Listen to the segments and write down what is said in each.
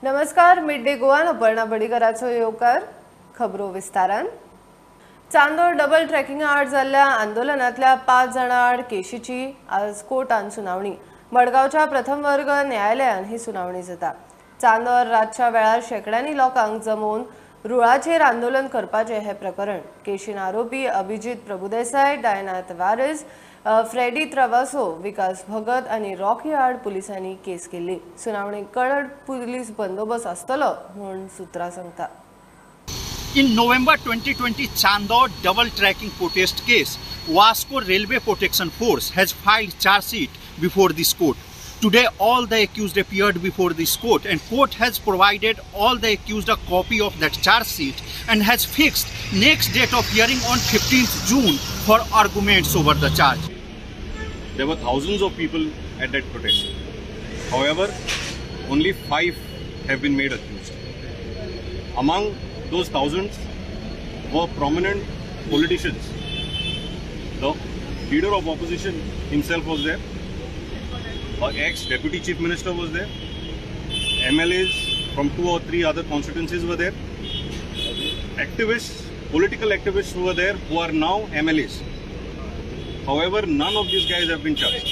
नमस्कार, mid day गोवान अपर्णा बडीकराचो येवकार. खबरो विस्तारान. चांदोर डबल ट्रॅकिंगा आड जाल्ल्या आंदोलनांतल्या 5 जाणां आड केशीची आज कोर्टान सुनावणी. मडगांवच्या प्रथम वर्ग न्यायालयान ही सुनावणी जाता. चांदोर रातच्या वेळार शेंकड्यांनी लोकांक जमोवन रुळाचेर आंदोलन करपाचें हें प्रकरण. केशीन आरोपी अभिजीत प्रभुदेसाय, डायनाथ वारिस, फ्रेडी त्रवासो, विकास भगत आनी रॉकी आड पुलिसांनी केस केल्ली. सुनावणी कडक पुलीस बंदोबस्त आसतलो म्हूण सूत्रां सांगता. In November 2020 Chandor double tracking protest case, Vasco Railway Protection Force has filed charge sheet before this court. Today all the accused appeared before this court and court has provided all the accused a copy of that charge sheet and has fixed next date of hearing on 15th June for arguments over the charge. There were thousands of people at that protest. However, only 5 have been made accused. Among those thousands were prominent politicians. The leader of opposition himself was there. An ex-deputy chief minister was there. MLAs from 2 or 3 other constituencies were there. Activists, political activists who were there who are now MLAs. However, none of these guys have been charged.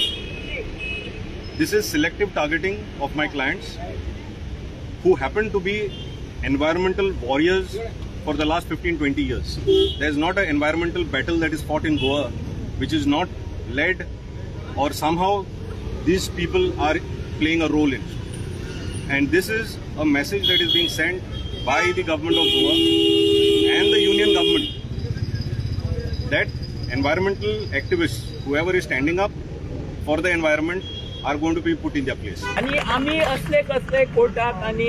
This is selective targeting of my clients who happen to be environmental warriors for the last 15-20 years. There is not an environmental battle that is fought in Goa which is not led or somehow these people are playing a role in. And this is a message that is being sent by the government of Goa and the union government that environmental activists, whoever is standing up for the environment, are going to be put in their place. आणि आमी असले कसले कोर्टाक आनी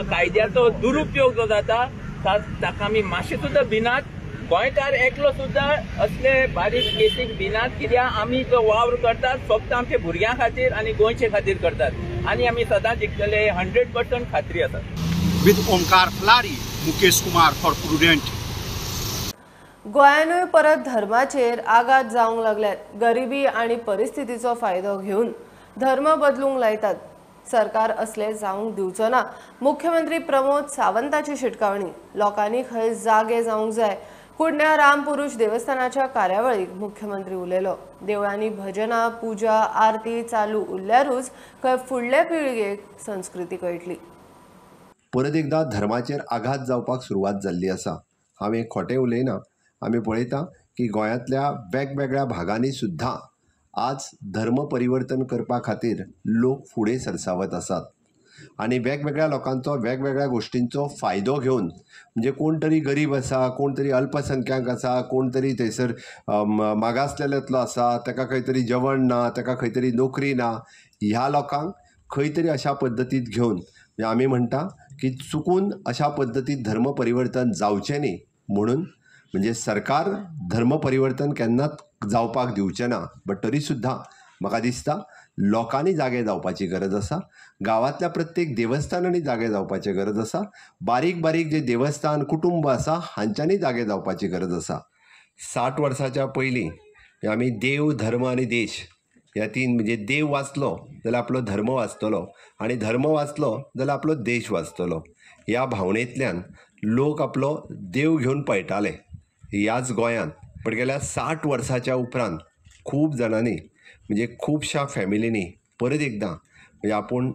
कायद्याचो दुरुपयोग जो जाता ताका आमी मातशें सुद्दां भिनात. गोंयकार एकलो सुद्दां असले बारीक केसीक भिनात, कित्याक आमी जो वावर करतात फक्त आमच्या भुरग्यां खातीर आनी गोंयचे खातीर करतात आनी आमी सदां जिखतले, 100% खात्री आसा. With Omkar Flari, Mukesh Kumar for Prudent. गोंयानूय परत धर्माचेर आघात जावंक लागल्यात. गरिबी आनी परिस्थितीचो फायदो घेवन धर्म बदलूंक लायतात. सरकार असले जावंक दिवचो ना, मुख्यमंत्री प्रमोद सावंताची शिटकावणी. लोकांनी खंय जागे जावंक जाय. कुडण्या रामपुरुष देवस्थानाच्या कार्यावळीक मुख्यमंत्री उलयलो. देवळांनी भजनां, पुजा, आरती चालू उरल्यारूच खंय फुडले पिळगेक संस्कृती कळटली. परत एकदा धर्माचेर आघात जावपाक सुरवात जाल्ली आसा. हांवें खोटें उलयना. आमी पळयता की गोंयांतल्या वेगवेगळ्या भागांनी सुद्दां आज धर्म परिवर्तन करपा खातीर लोक फुडें सरसावत आसात आनी वेगवेगळ्या लोकांचो वेगवेगळ्या गोश्टींचो फायदो घेवन, म्हणजे कोण तरी गरीब आसा, कोण तरी अल्पसंख्याक आसा, कोण तरी थंयसर मागासलेल्यांतलो आसा, ताका खंय तरी जेवण ना, ताका खंय तरी नोकरी ना, ह्या लोकांक खंय तरी अशा पद्दतींत घेवन, म्हणजे आमी म्हणटा की चुकून अशा पद्दतींत धर्म परिवर्तन जावचें न्ही म्हणून, म्हणजे सरकार धर्म परिवर्तन केन्नाच जावपाक दिवचें ना, बट तरी सुद्दां म्हाका दिसता लोकांनी जागे जावपाची गरज आसा. गांवांतल्या प्रत्येक देवस्थानांनी जागे जावपाची गरज आसा. बारीक बारीक जे देवस्थान कुटुंब आसा हांच्यांनी जागे जावपाची गरज आसा. 60 वर्साच्या पयलीं आमी देव, धर्म आनी देश ह्या तीन, म्हणजे देव वाचलो जाल्यार आपलो धर्म वाचतलो आनी धर्म वाचलो जाल्यार आपलो देश वाचतलो, ह्या भावनेंतल्यान लोक आपलो देव घेवन पळटाले ह्याच गोंयांत. पण गेल्या 60 वर्साच्या उपरांत खूब जाणांनी, म्हणजे खुबश्या फॅमिलींनी परत एकदां, म्हणजे आपूण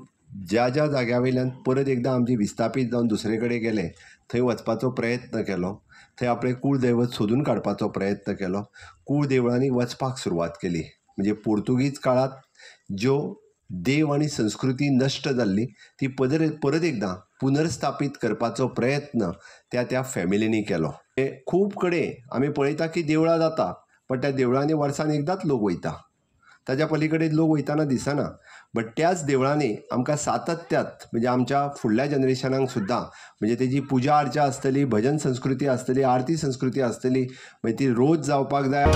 ज्या ज्या जाग्या वयल्यान परत एकदां आमची विस्थापीत जावन दुसरे कडेन गेले थंय वचपाचो प्रयत्न केलो, थंय आपलें कुळदैवत सोदून काडपाचो प्रयत्न केलो, कुळदेवळांनी वचपाक सुरवात केली. म्हणजे पोर्तुगीज काळांत ज्यो देव आनी संस्कृती नश्ट जाल्ली ती परत एकदां पुनर्स्थापीत करपाचो प्रयत्न त्या त्या फॅमिलींनी केलो. खूब कडेन आमी पळयता की देवळां जाता, पण त्या देवळांनी वर्सान एकदांच लोक वयता, ताज्या पलीकडे लोक वयतना दिसना. बट त्याच देवळांनी आमकां सातत्यात, म्हणजे आमच्या फुडल्या जनरेशनांक सुद्दां, म्हणजे तेजी पुजा अर्चा आसतली, भजन संस्कृती आसतली, आरती संस्कृती आसतली, म्हणजे ती रोज जावपाक जाय.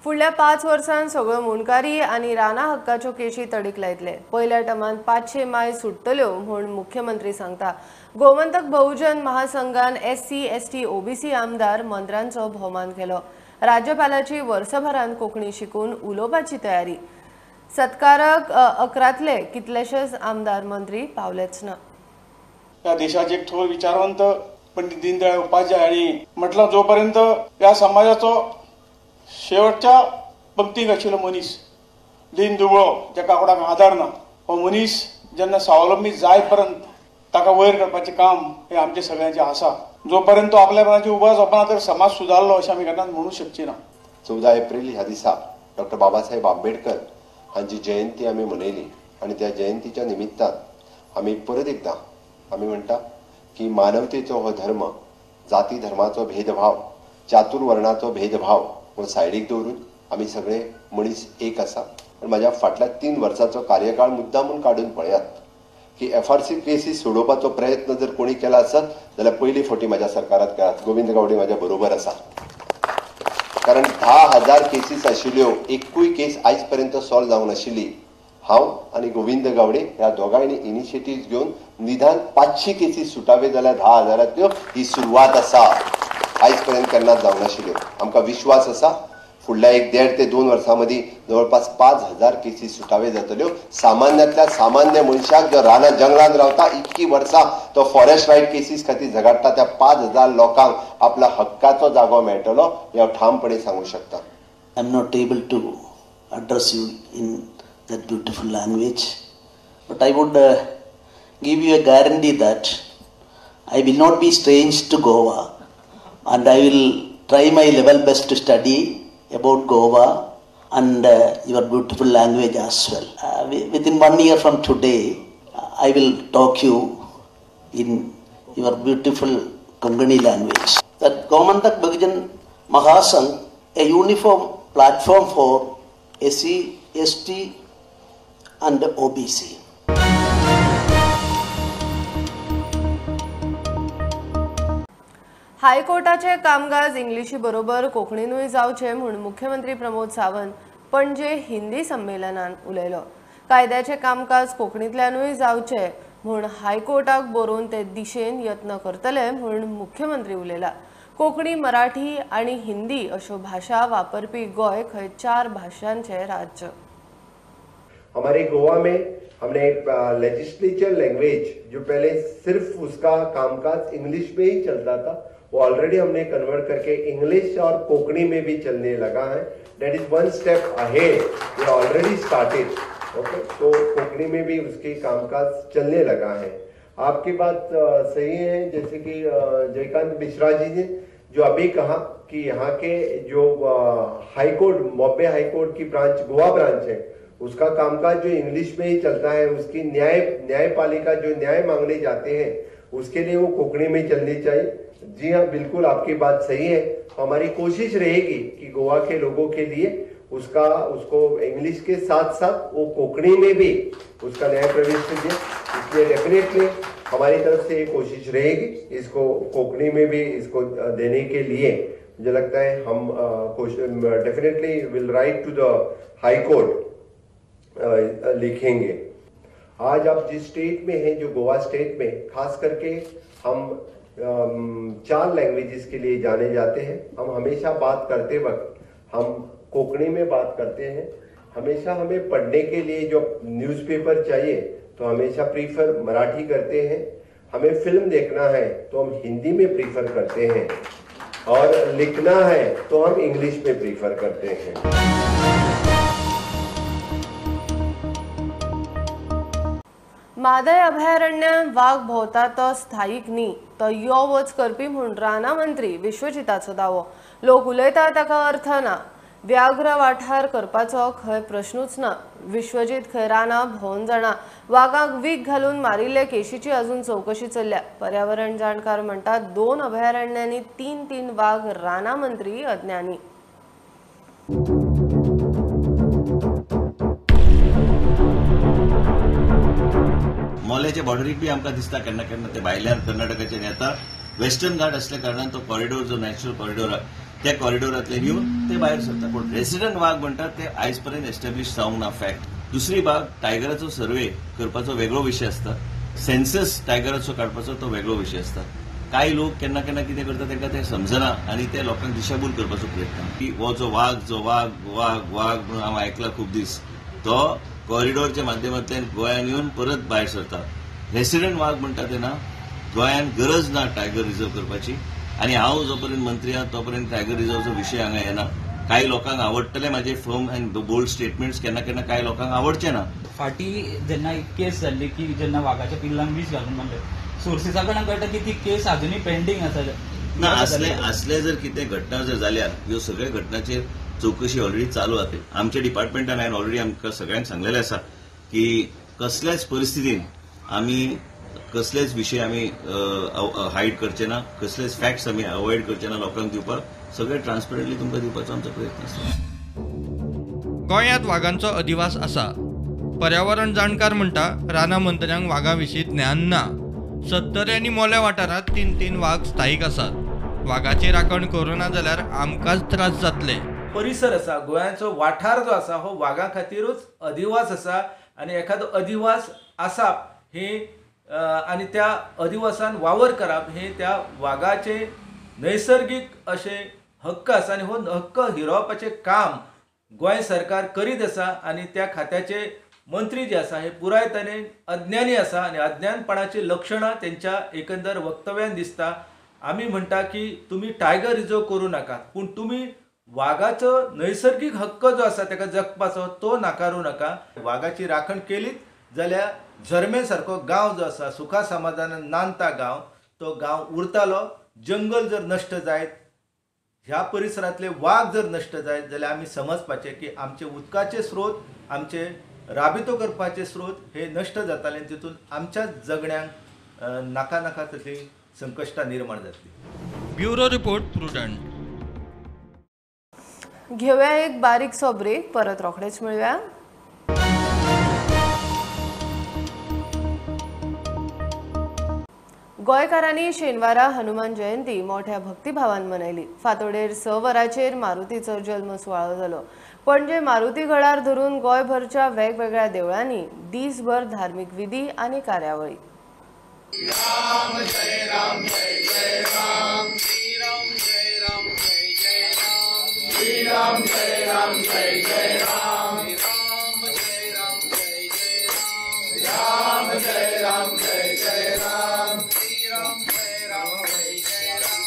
फुडल्या 5 वर्सांत सगळ्यो मुंडकारी आनी रानां हक्काच्यो केशी तडीक लायतले. पयल्या टर्मांत 500 माय सुट्टल्यो म्हूण मुख्यमंत्री सांगता. गोमंतक बहुजन महासंघान एससी, एसटी, ओबीसी आमदार मंत्र्यांचो भोवमान केलो. राज्यपालाची वर्सभरान कोंकणी शिकून उलोवपाची तयारी. सत्कारक 11तले कितलेशेच आमदार मंत्री पावलेच ना. या देशाचे एक थोर विचारवंत पंडित दीनदयाळ उपाध्याय हांणी म्हटलं, जोपर्यंत या समाजाचो शेवटच्या पंक्तीक आशिल्लो मनीस दीन दुबळो जाका कोणाक आदार ना, हो मनीस जेन्ना स्वावलंबी जाय पर्यंत ताका वयर काडपाचें काम हें आमचें सगळ्यांचें आसा. जोपर्यंत तो आपल्या मनाची उबो जावपा ना तर समाज सुदारलो अशें आमी केन्नाच म्हणूंक शकची ना. 14 एप्रिल ह्या दिसा डॉक्टर बाबासाहेब आंबेडकर हांची जयंती आमी मनयली आनी त्या जयंतीच्या निमित्तान आमी परत एकदां आमी म्हणटा की मानवतेचो हो धर्म, जाती धर्माचो भेदभाव, चातुर्वर्णाचो भेदभाव हो सायडीक दवरून आमी सगळे मनीस एक आसा. आनी म्हाज्या फाटल्या 3 वर्सांचो कार्यकाळ मुद्दामून काडून पळयात की FRC cases सोडोवपाचो प्रयत्न जर कोणी केला आसत जाल्यार पयली फावटी म्हाज्या सरकारात केला. गोविंद गावडे म्हाज्या बरोबर आसा, कारण 10,000 केसीस आशिल्ल्यो, एकूय केस आयज पर्यंत सॉल्व जावंक नाशिल्ली. हांव आनी गोविंद गावडे ह्या दोगांयनी इनिशिएटीव घेवन निदान 500 केसीस सुटावे जाल्यार 10,000तल्यो ही सुरवात आसा. आयज पर्यंत केन्नाच जावंक नाशिल्ल्यो. आमकां विश्वास आसा फुडल्या 1.5 ते 2 वर्सां मदीं जवळपास 5,000 केसीस सुटावे जातल्यो. सामान्यांतल्या सामान्य मनशाक जो राना जंगलान रावता, इतकी वर्सां तो फॉरेस्ट रायट केसीस खातीर झगडटा, त्या 5,000 लोकांक आपल्या हक्काचो जागो मेळटलो हें हांव ठामपणे सांगूं शकता. I am not able to address you in that beautiful language, but I would give you a guarantee that I will not be strange to Goa and I will try my level best to study about Goa and your beautiful language as well. Within 1 year from today, I will talk you in your beautiful Konkani language. That Gomantak Bahujan Mahasangh, a uniform platform for SC, ST and OBC. हायकोर्टाचे कामकाज इंग्लिशी बरोबर कोंकणीनूय जावचें म्हूण मुख्यमंत्री प्रमोद सावंत पणजे हिंदी संमेलनान उलयलो. कायद्याचे कामकाज कोंकणींतल्यानूय जावचें म्हूण हायकोर्टाक बरोवन ते दिशेन यत्न करतले म्हूण मुख्यमंत्री उलयला. कोंकणी, मराठी आनी हिंदी अश्यो भाशा वापरपी गोंय खंय 4 भाशांचें राज्य. हमारे गोवा में हमने लेजिस्लेचर लैंग्वेज जो पहले सिर्फ उसका कामकाज इंग्लिश में ही चलता था, वो ऑलरेडी हमने कन्वर्ट करके इंग्लिश और कोंकणी में भी चलने लगा है. That is 1 step ahead, we already started. Okay, तो कोंकणी में भी उसके कामकाज चलने लगा है. आपकी बात सही है, जैसे कि जयकांत मिश्रा जी ने जो अभी कहा कि यहाँ के जो हाईकोर्ट, बॉम्बे हाईकोर्ट की ब्रांच, गोवा ब्रांच है, उसका कामकाज जो इंग्लिश में ही चलता है, उसकी न्यायपालिका जो न्याय मांगने जाते हैं उसके लिए वो कोंकणी में चलनी चाहिए. जी हाँ, बिल्कुल आपकी बात सही है. हमारी कोशिश रहेगी कि गोवा के लोगों के लिए उसका उसको इंग्लिश के साथ साथ वो कोंकणी में भी उसका न्याय प्रवेश दे. इसलिए डेफिनेटली हमारी तरफ से ये कोशिश रहेगी इसको कोंकणी में भी इसको देने के लिए. मुझे लगता है हम definitely will write to the high court लिखेंगे. आज आप जिस स्टेट में हैं, जो गोवा स्टेट में खास करके हम 4 लैंग्वेजेस के लिए जाने जाते हैं. हम हमेशा बात करते वक्त हम कोंकणी में बात करते हैं. हमेशा हमें पढ़ने के लिए जो न्यूज़पेपर चाहिए तो हमेशा प्रीफर मराठी करते हैं. हमें फिल्म देखना है तो हम हिंदी में प्रीफर करते हैं और लिखना है तो हम इंग्लिश में प्रीफर करते हैं. म्हादय अभयारण्यात वाग भोंवता तो स्थायीक न्ही, तो यो वच करपी म्हूण राना मंत्री विश्वजिताचो दावो. लोक उलयता ताका अर्थ ना. व्याघ्र वाठार करपाचो खंय प्रश्नूच ना. विश्वजीत खंय रानां भोंवन जाणा. वागाक वीख घालून मारिल्ले केशीची अजून चवकशी चल्ल्या. पर्यावरण जाणकार म्हणटात 2 अभयारण्यांनी 3-3 वाग, राना मंत्री अज्ञानी. मोल्याच्या बॉर्डरीक बी आमकां दिसता केन्ना केन्ना ते भायल्यान कर्नाटकाच्यान येता. वेस्टर्न घाट असल्या कारणान तो कॉरिडोर जो नॅचरल कॉरिडोर त्या कॉरिडोरांतल्यान येवन ते भायर सरता. पूण रेसिडंट वाग म्हणटात ते आयज पर्यंत एस्टॅब्लिश जावंक ना फॅक्ट. दुसरी बाब, टायगराचो सर्वे करपाचो वेगळो विशय आसता, सेन्सस टायगराचो काडपाचो तो वेगळो विशय आसता. कांय लोक केन्ना केन्ना कितें करता तांकां तें समजना आनी ते लोकांक दिशाभूल करपाचो प्रयत्न. की हो जो वाग जो वाग वाग वाग म्हणून हांव आयकला खूब दीस, तो कॉरिडॉरच्या माध्यमांतल्यान गोंयान येवन परत भायर सरता. रेसिडंट वाग म्हणटा तेन्ना गोंयान गरज ना टायगर रिझर्व करपाची आनी हांव जो पर्यंत मंत्री आहा तो पर्यंत टायगर रिझर्वचो विशय हांगा येना. काही लोकांक आवडटले माझे फर्म अँड बोल्ड स्टेटमेंट्स, केन्ना केन्ना कांय लोकांक आवडचे ना. फाटी जेन्ना एक केस जाल्ली की जेन्ना वागाच्या पिल्लांक वीस घालून मारले, सोर्सेसा कडल्यान कळटा की ती केस अजुनूय पेंडींग आसा. ना, असले असले जर कितें घटना जर जाल्यार ह्यो सगळ्या घटनाचेर चवकशी ऑलरेडी चालू आसा. आमच्या डिपार्टमेंटान हांवें ऑलरेडी आमकां सगळ्यांक सांगलेलें आसा की कसल्याच परिस्थितीन आमी कसलेच विशय आमी हायड करचे ना, कसलेच फॅक्ट्स आमी अवॉयड करचे ना लोकांक दिवपाक, सगळे ट्रान्सपरंटली तुमकां दिवपाचो आमचो प्रयत्न आसा. गोंयांत वागांचो अधिवास आसा. पर्यावरण जाणकार म्हणटा रानां मंत्र्यांक वागां विशीं ज्ञान ना. सत्तरी आनी मोल्या वाठारांत 3-3 वाग स्थायीक आसात. वागाची राखण करूना जाल्यार आमकांच त्रास जातले. परिसर आसा, गोंयाचो वाठार जो आसा हो वागां खातीरूच अधिवास आसा आनी एखादो अधिवास आसप ही आनी त्या अधिवासान वावर करप हे त्या वागाचे नैसर्गीक अशे हक्क आसा आनी हो हक्क हिरोवपाचें काम गोंय सरकार करीत आसा आनी त्या खात्याचे मंत्री जे आसा हे पुराय तरेन अज्ञानी आसा आनी अज्ञानपणाची लक्षणां तेंच्या एकंदर वक्तव्यान दिसता. आमी म्हणटा की तुमी टायगर रिझर्व करूं नाकात, पूण तुमी वागाचो नैसर्गीक हक्क जो आसा ताका जगपाचो तो नाकारूं नाका. वागाची राखण केलीच जाल्यार झरमे सारको गांव जो आसा सुखा समाधानान नांदता गांव, तो गांव उरतालो. जंगल जर नश्ट जायत, ह्या परिसरांतले वाग जर नश्ट जायत जाल्यार आमी समजपाचें की आमचे उदकाचे स्रोत, आमचे राबितो करपाचे स्रोत हे नश्ट जाताले आनी तितून आमच्या जगण्यांक नाका नाका तसलीं संकश्टां निर्माण जातलीं. Bureau report, Prudent. घेवया एक बारीकसो ब्रेक, परत रोखडेच मेळुया. गोंयकारांनी शेनवारा हनुमान जयंती मोठ्या भक्तिभावान मनयली. फांतोडेर 6 वरांचेर मारुतीचो जल्म सुवाळो जालो. पणजे मारुती घडार धरून गोंयभरच्या वेगवेगळ्या देवळांनी दीसभर धार्मीक विधी आनी कार्यावळी. राम जय राम जय जय राम, श्री राम जय राम जय जय राम, श्री राम जय राम जय जय राम, राम जय राम जय जय राम, राम जय राम जय जय राम, श्री राम जय राम जय जय राम,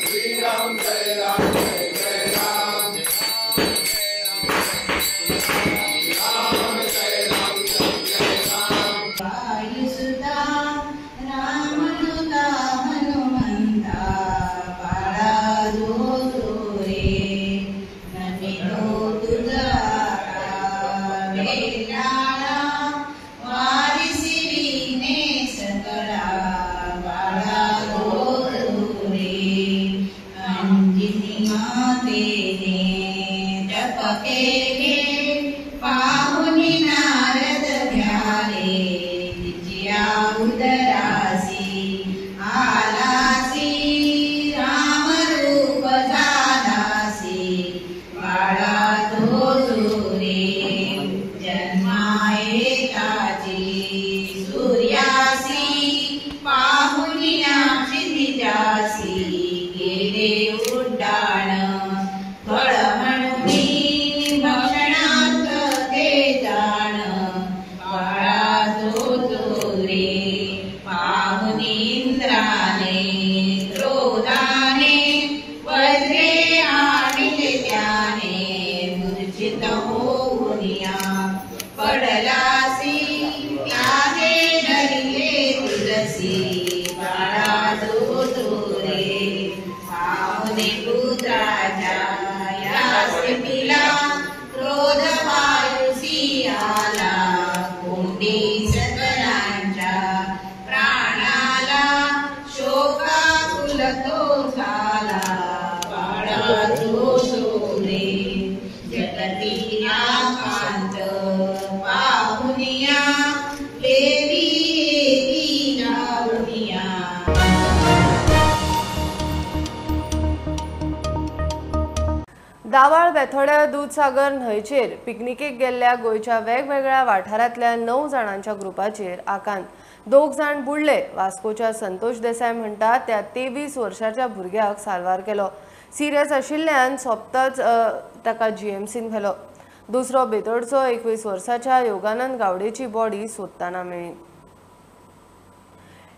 श्री राम जय राम जय जय राम, राम जय राम जय जय राम. वायुसुता रामदूता हनुमंता बाळा जो रे नमितो तुझा वेलाळा वारिसी विने सकळा बाळा जो रे अंजिनी मातेने जप केले पाहुनी नारद भ्याले तिच्या उदरासी आलासी राम रूप झालासी बाळा जो रे जन्मायेताची सूर्यासी पाहुनिया क्षितिजासी गेले उड्डाण फळ म्हणून भक्षणात ते जाण बाळा जो रे पाहुनी इंद्राने क्रोधाने वज्रे आणले त्याने मूर्छित होऊनिया पडलासी त्याने धरिले तुलसी बाळा जो रे पाहुनी पुत्राच्या या स्थितीला क्रोध वायुसी आला कोंडी सकलांच्या प्राणाला शोकाकुल तो झाला बाळा जो रे जगती आकांत पाहुनिया लेवी गाऊनिया. दावाळ बेथोड्या दूधसागर न्हंयचेर पिकनिकेक गेल्ल्या गोंयच्या वेगवेगळ्या वाठारांतल्या 9 जाणांच्या ग्रुपाचेर आकांत. 2 जाण बुडले. वास्कोच्या संतोष देसाय म्हणटा त्या 23 वर्साच्या भुरग्याक साल्वार केलो. सिरियस आशिल्ल्यान सोंपताच ताका जीएमसीन व्हेलो. दुसरो बेतोडचो 21 वर्साच्या योगानंद गावडेची बॉडी सोदताना मेळ्ळी.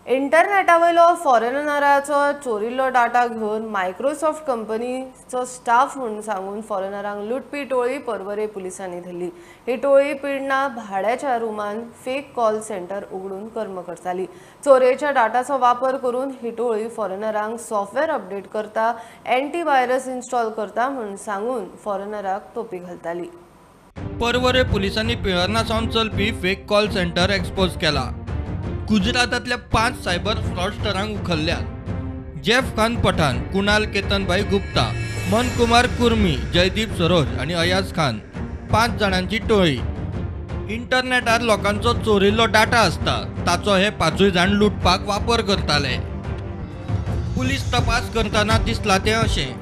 इंटरनेटावयलो फॉरेनराचो चोरिल्लो डाटा घेवन मायक्रोसॉफ्ट कंपनीचो स्टाफ म्हूण सांगून फॉरेनरांक लुटपी टोळी पर्वरे पुलिसांनी धरली. ही टोळी पिडणा भाड्याच्या रुमान फेक कॉल सेंटर उगडून कर्म करताली. चोरयेच्या डाटाचो वापर करून ही टोळी फॉरेनरांक सॉफ्टवेअर अपडेट करता, अँटीव्हायरस इन्स्टॉल करता म्हूण सांगून फॉरेनराक तोपी घालताली. पर्वरे पुलिसांनी पिळर्णा सावन चलपी फेक कॉल सेंटर एक्सपोज केला. गुजरातांतल्या 5 सायबर फ्रॉडस्टरांक उखल्ल्यात. जेफ खान पठाण, कुणाल केतनभाई गुप्ता, मनकुमार कुर्मी, जयदीप सरोज आनी अयाज खान 5 जाणांची टोळी. इंटरनेटार लोकांचो चोरिल्लो डाटा आसता ताचो हे 5 जाण लुटपाक वापर करताले. पुलीस तपास करतना दिसला तें अशें,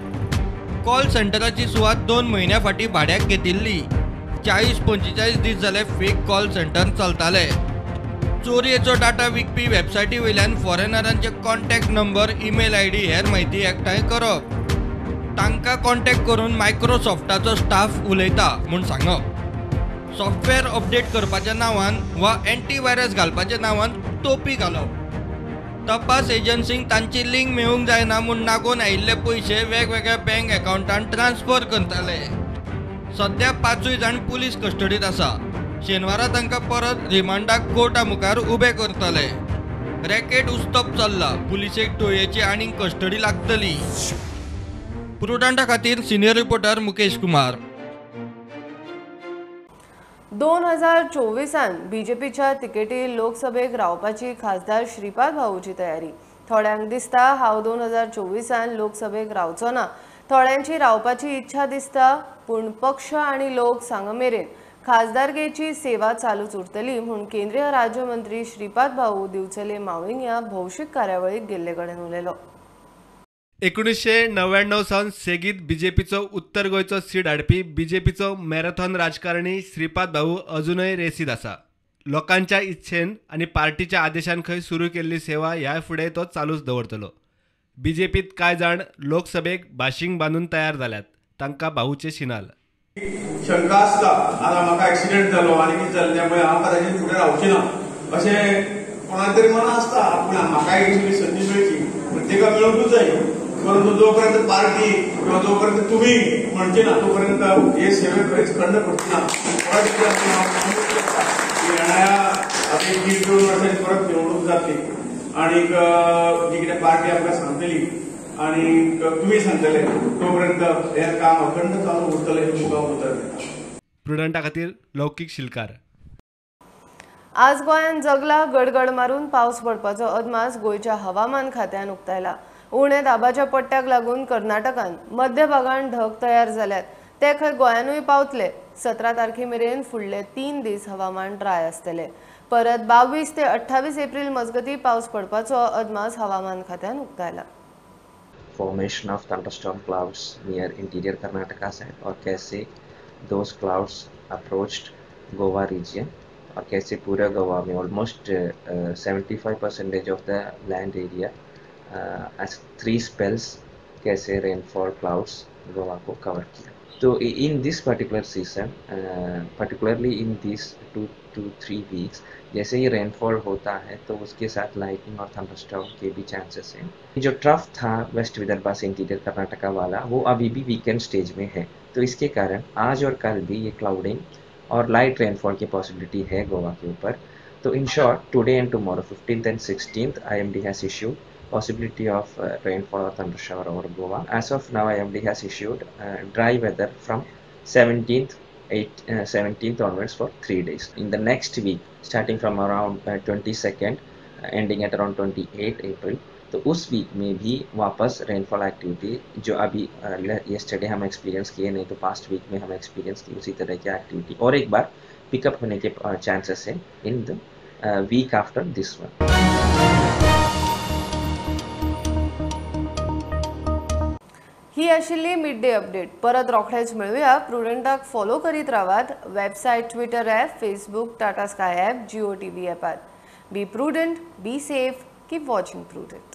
कॉल सेंटराची सुवात 2 म्हयन्या फाटीं भाड्याक घेतिल्ली. 40-45 दीस जाले फेक कॉल सेंटर चलताले. चोरयेचो डाटा विकपी वेबसायटी वयल्यान फॉरेनरांचे कॉन्टॅक्ट नंबर, ईमेल आयडी हेर म्हायती एकठांय करप, तांकां कॉन्टॅक्ट करून मायक्रोसॉफ्टाचो स्टाफ उलयता म्हूण सांगप, सॉफ्टवेअर अपडेट करपाच्या नांवान वा अँटीव्हायरस घालपाच्या नांवान तोपी घालप. तपास एजन्सींक तांची लिंक मेळूंक जायना म्हूण नागोवन आयिल्ले पयशे वेगवेगळ्या बँक अकावंटान ट्रान्सफर करताले. सद्या 5 जाण पुलीस कस्टडींत आसा. शेनवारा तांकां परत रिमांडाक कोर्टा मुखार उबे करतले. रॅकेट उस्तप चल्ला. पुलिसेक टोळयेची आनीक कस्टडी लागतली. प्रुडंटा खातीर सिनियर रिपोर्टर मुकेश कुमार. 2024 बीजेपीच्या तिकेटी लोकसभेक रावपाची खासदार श्रीपाद भाऊची तयारी. थोड्यांक दिसता हांव 2024 लोकसभेक रावचो ना, थोड्यांची रावपाची इच्छा दिसता, पूण पक्ष आनी लोक सांग मेरेन खासदारकेची सेवा चालूच उरतली म्हूण केंद्रीय राज्यमंत्री श्रीपाद भाऊ दिवचले मावळिंग भौशीक कार्यावळीक गेल्ले कडेन उलयलो. 1999 सावन सेगीत बीजेपीचो उत्तर गोंयचो सीट हाडपी बीजेपीचो मॅरेथॉन राजकारणी श्रीपाद भाऊ अजूनय रेसीत आसा. लोकांच्या इच्छेन आनी पार्टीच्या आदेशान खंय सुरू केल्ली सेवा ह्या फुडें तो चालूच दवरतलो. बीजेपीत कांय जाण लोकसभेक बाशींग बांदून तयार जाल्यात, तांकां भाऊचे शिनाल. शंका आसता आतां म्हाका एक्सिडेंट जालो आनी कितें जालें त्यामुळे हांव कदाचित फुडें रावचें ना अशें कोणा तरी मनां आसता, पूण म्हाका एक संदी मेळची पूण तिका मेळूंकूच जाय. परंतु जोपर्यंत पार्टी किंवा जोपर्यंत तुमी म्हणचे ना तोपर्यंत हे सेवे खंयच खंड पडची ना. परत येणाऱ्या आतां 1.5-2 वर्सांनी परत निवडणूक जातली आनी जी कितें पार्टी आमकां सांगतली आनी तुमी सांगतले तोपर्यंत हे काम अखंड चालू उरतलें हें तुमकां उतर दिता. प्रुडंटा खातीर लौकीक शिलकार. आज गोंयांत जगला गडगड मारून पावस पडपाचो अदमास गोंयच्या हवामान खात्यान उक्तायला. उणे दाबाच्या पट्ट्याक लागून कर्नाटकान मध्य भागान ढग तयार जाल्यात, ते खंय गोंयानूय पावतले. 17 तारखे मेरेन फुडले 3 दीस हवामान ड्राय आसतले. परत 22 ते 28 एप्रिल मजगती पावस पडपाचो अदमास हवामान खात्यान उक्तायला. Formation of thunderstorm clouds near interior Karnataka side और कैसे those clouds approached Goa region और कैसे पूरा गोवा में almost 75% of the land area as 3 spells कैसे रेनफॉल क्लाउड्स गोवा को कवर किया. तो in this particular season particularly in this 2 to 3 weeks जैसे ही rainfall होता है तो उसके साथ लाइटनिंग और थंडरस्टॉर्म के भी चांसेस हैं. जो ट्रफ था वेस्ट विदर्भा से इंटीरियर कर्नाटका वाला वो अभी भी वीकेंड स्टेज में है, तो इसके कारण आज और कल भी ये क्लाउडिंग और लाइट रेनफॉल की पॉसिबिलिटी है गोवा के ऊपर. तो in short today and tomorrow 15th and 16th IMD has issued possibility of rainfall or thunder shower over Goa. As of now, IMD has issued dry weather from 17th onwards for 3 days. In the next week, starting from around 22nd, ending at around 28 April, तो उस week में भी वापस rainfall activity जो अभी yesterday हम experience किए नहीं तो पास्ट वीक में हम एक्सपीरियंस की उसी तरह की एक्टिविटी और एक बार पिकअप होने के चांसेस है in the week after this one. ही आशिल्ली मिड डे अपडेट. परत रोखडेच मेळुया. प्रुडंटाक फॉलो करीत रावात. Website, Twitter app, Facebook, Tata Sky app, Jio TV ॲपात. Be prudent, be safe, keep watching Prudent.